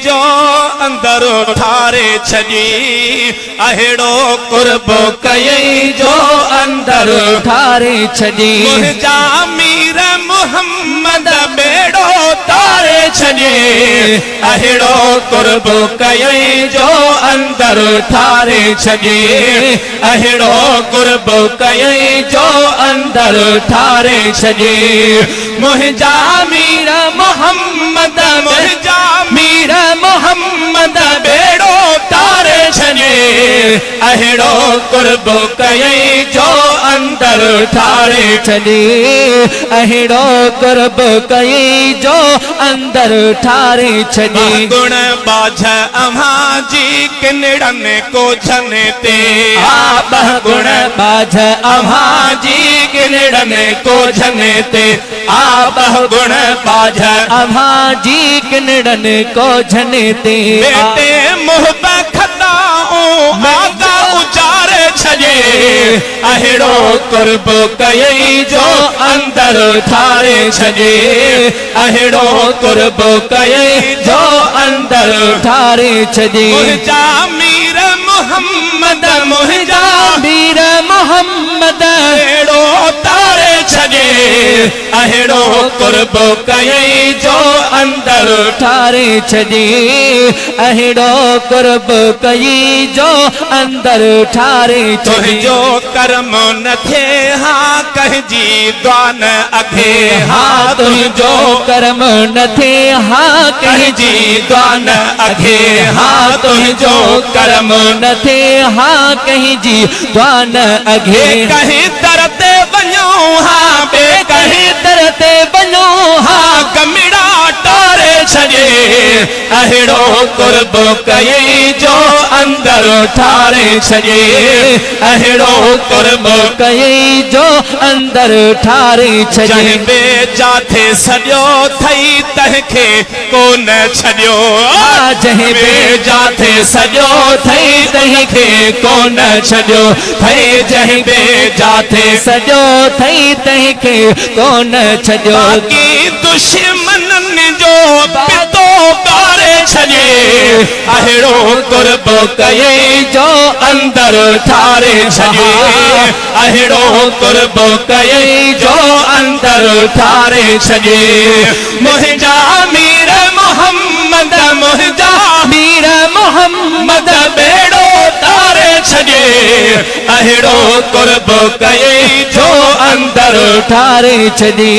जो अंदर ठारे छॾी, अहिड़ो कुर्ब कयई जो अंदर ठारे छॾी। मुंहिंजा मीर मोहम्मद बेड़ो तारे छॾी, अहिड़ो कुर्ब कयई जो अंदर ठारे छॾी, अहिड़ो कुर्ब कयई जो अंदर ठारे छॾी। मुंहिंजा मीर मोहम्मद, मुंहिंजा मीर मोहम्मद बेड़ो तारे छॾी, अहिड़ो कुर्ब कयई जो अंदर ठारे छॾी, अहिड़ो कुर्ब कयई जो अंदर ठारे छॾी। गुण बाझ अव्हां जी किनड़नि कोझनि ते, आ गुण बाझ अव्हां जी किनड़नि कोझनि ते, आ गुण बाझ अव्हां जी किनड़नि कोझनि ते। बेटे मुंहुं खताऊं आगा उचारे छॾे, अहिड़ो कुर्ब कयई जो अंदर ठारे छॾे, अहिड़ो कुर्ब कयई जो अंदर ठारे छॾी। मुंहिंजा मीर मोहम्मद, मुंहिंजा मीर मोहम्मद अहिड़ो तारे छॾे, अहिड़ो कुर्ब कयई जो अंदर ठारे छॾी, अहिड़ो कुर्ब कयई जो अंदर ठारे छॾी। तुंहिंजो कर्म न थिए हा कंहिंजी दुआ न अघे हा, तुंहिंजो कर्म न थिए हा कंहिंजी दुआ न अघे हा, तुंहिंजो कर्म न थिए हा कंहिंजी दुआ न अघे। कंहिं दर ते वञूं हा, बे कंहिं दर ते वञूं हा, कमिड़ा टारे छॾे, अहिड़ो कुर्ब कयई जो अंदर ठारे छॾे, अहिड़ो कुर्ब कयई जो अंदर ठारे छॾे। जंहिं बे जाथे सॼो थई तंहिंखे कोन छॾियो, जंहिं बे जाथे सॼो थई तंहिंखे कोन छॾियो, थई जंहिं बे जाथे सॼो थई तंहिंखे कोन छॾियो। बाक़ी दुश्मननि जो पितो ॻारे छॾे, अहिड़ो कुर्ब कयई जो अंदर ठारे छॾे, अहिड़ो कुर्ब कयई जो अंदर ठारे छॾे। मुंहिंजा मीर मोहम्मद, मुंहिंजा मीर मोहम्मद बेड़ो तारे छॾे, अहिड़ो कुर्ब कयई जो अंदर ठारे छॾी,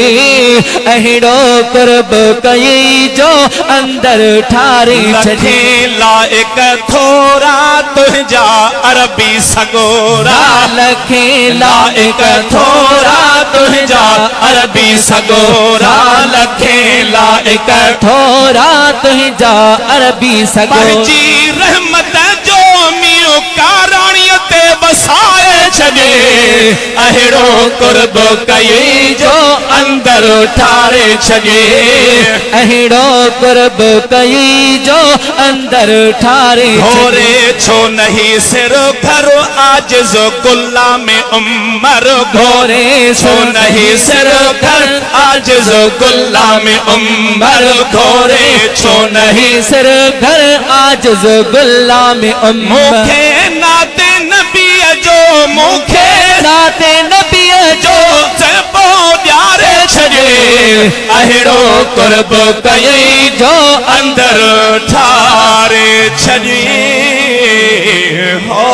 अहिड़ो कुर्ब कयई जो अंदर ठारे छॾी। लाइक थोरा तुंहिंजा अरबी सगोरा, लखे लाइक थोरा तुंहिंजा अरबी सगोरा, लखे लाइक थोरा तुंहिंजा अरबी सगोरा। पंहिंजी रहमत जो मींहुं काराणीअ ते वसाए छॾे, अहिड़ो कुर्ब कयई जो अंदर ठारे छॾे, अहिड़ो कुर्ब कयई जो अंदर ठारे। घोरे छो नहीं सिर घर आजिज़ गुलाम उमर, घोरे छो नहीं सिर घर आजिज़ गुलाम उमर, घोरे छो नहीं सिर घर आजिज़ गुलाम उमर। मूंखे नाते नबीअ जो, मूंखे नाते नबीअ जो चइबो ॾियारे छॾे, अहिड़ो कुर्ब कयई जो अंदर ठारे छॾी। हो